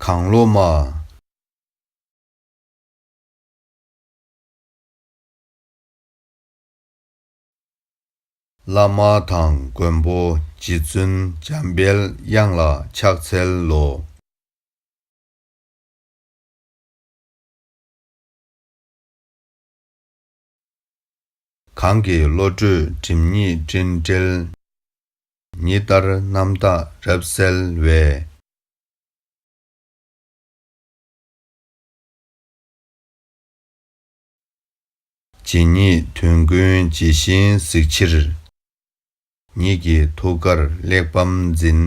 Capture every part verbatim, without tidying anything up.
དང་སློབ་མ། བླ་མ་དང་མགོན་པོ་རྗེ་བཙུན་འཇམ་དཔལ་དབྱངས་ལ་ཕྱག་འཚལ་ལོ། གང་གི་བློ་གྲོས་སྒྲིབ་གཉིས་སྤྲིན་བྲལ། ཉི་ལྟར་རྣམ་དག་རབ་གསལ་བའི། ཇི་སྙེད་དོན་ཀུན་ཇི་བཞིན་གཟིགས་ཕྱིར། ཉིད་ཀྱི་ཐུགས་ཀར་གླེགས་བམ་འཛིན།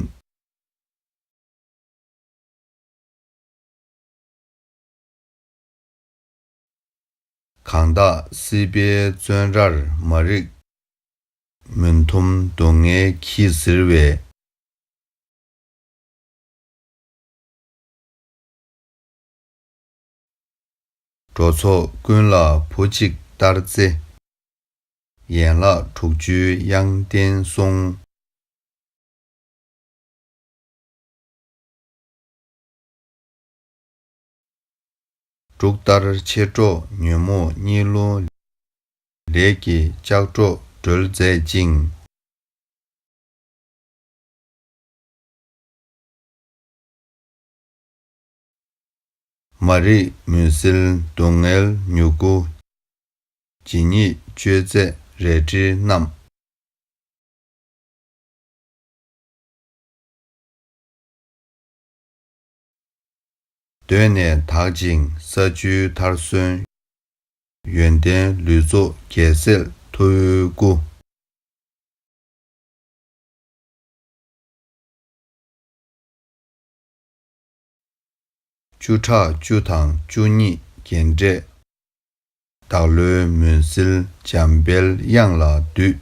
གང་དག་སྲིད་པའི་བཙོན་རར་མ་རིག་མུན་འཐོམས་སྡུག་བསྔལ་གྱིས་གཟིར་བའི། འགྲོ་ཚོགས་ཀུན་ལ་བུ་གཅིག་ལྟར་བརྩེ། ཡན་ལག་དྲུག་ཅུའི་དབྱངས་ལྡན་གསུང་། འབྲུག་ལྟར་མཆེད་གྲོགས་ཉོན་མོངས་གཉིད་ལོག་ལས་ཀྱི་ལྕགས་སྒྲོག་སྒྲོལ་མཛད་ཅིང་། མ་རིག་མུན་སེལ་སྡུག་བསྔལ་མྱུ་གུ། ཇི་སྙེད་གཅོད་མཛད་རལ་གྲིར་བསྣམས། གདོད་ནས་དག་ཅིང་ས་བཅུའི་མཐར་སོན། ཡོན་ཏན་ལུས་རྫོགས་རྒྱལ་སྲས་ཐུ་བོའི་སྐུ། བཅུ་ཕྲག་བཅུ་དང་བཅུ་གཉིས་རྒྱན་སྤྲས། བདག་བློའི་མུན་སེལ་འཇམ་དཔལ་དབྱངས་ལ་འདུད།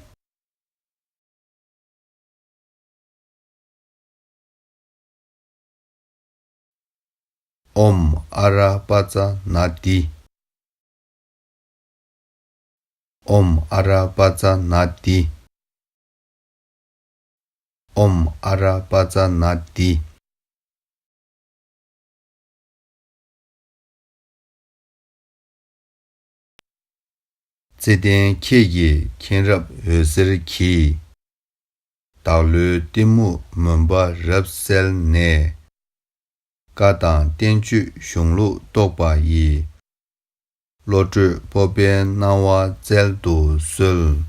ཨོཾ་ཨ་ར་པ་ཙ་ན་ཏི། ཨོཾ་ཨ་ར་པ་ཙ་ན་ཏི། ཨོཾ་ཨ་ར་པ་ཙ་ན་ཏི། བརྩེ་ལྡན་ཁྱེད་ཀྱི་མཁྱེན་རབ་འོད་ཟེར་གྱིས། བདག་བློའི་གཏི་མུག་མུན་པ་རབ་བསལ་ནས། བཀའ་དང་བསྟན་བཅོས་གཞུང་ལུགས་རྟོགས་པ་ཡི། བློ་གྲོས་སྤོབས་པའི་སྣང་བ་བསྩལ་དུ་གསོལ།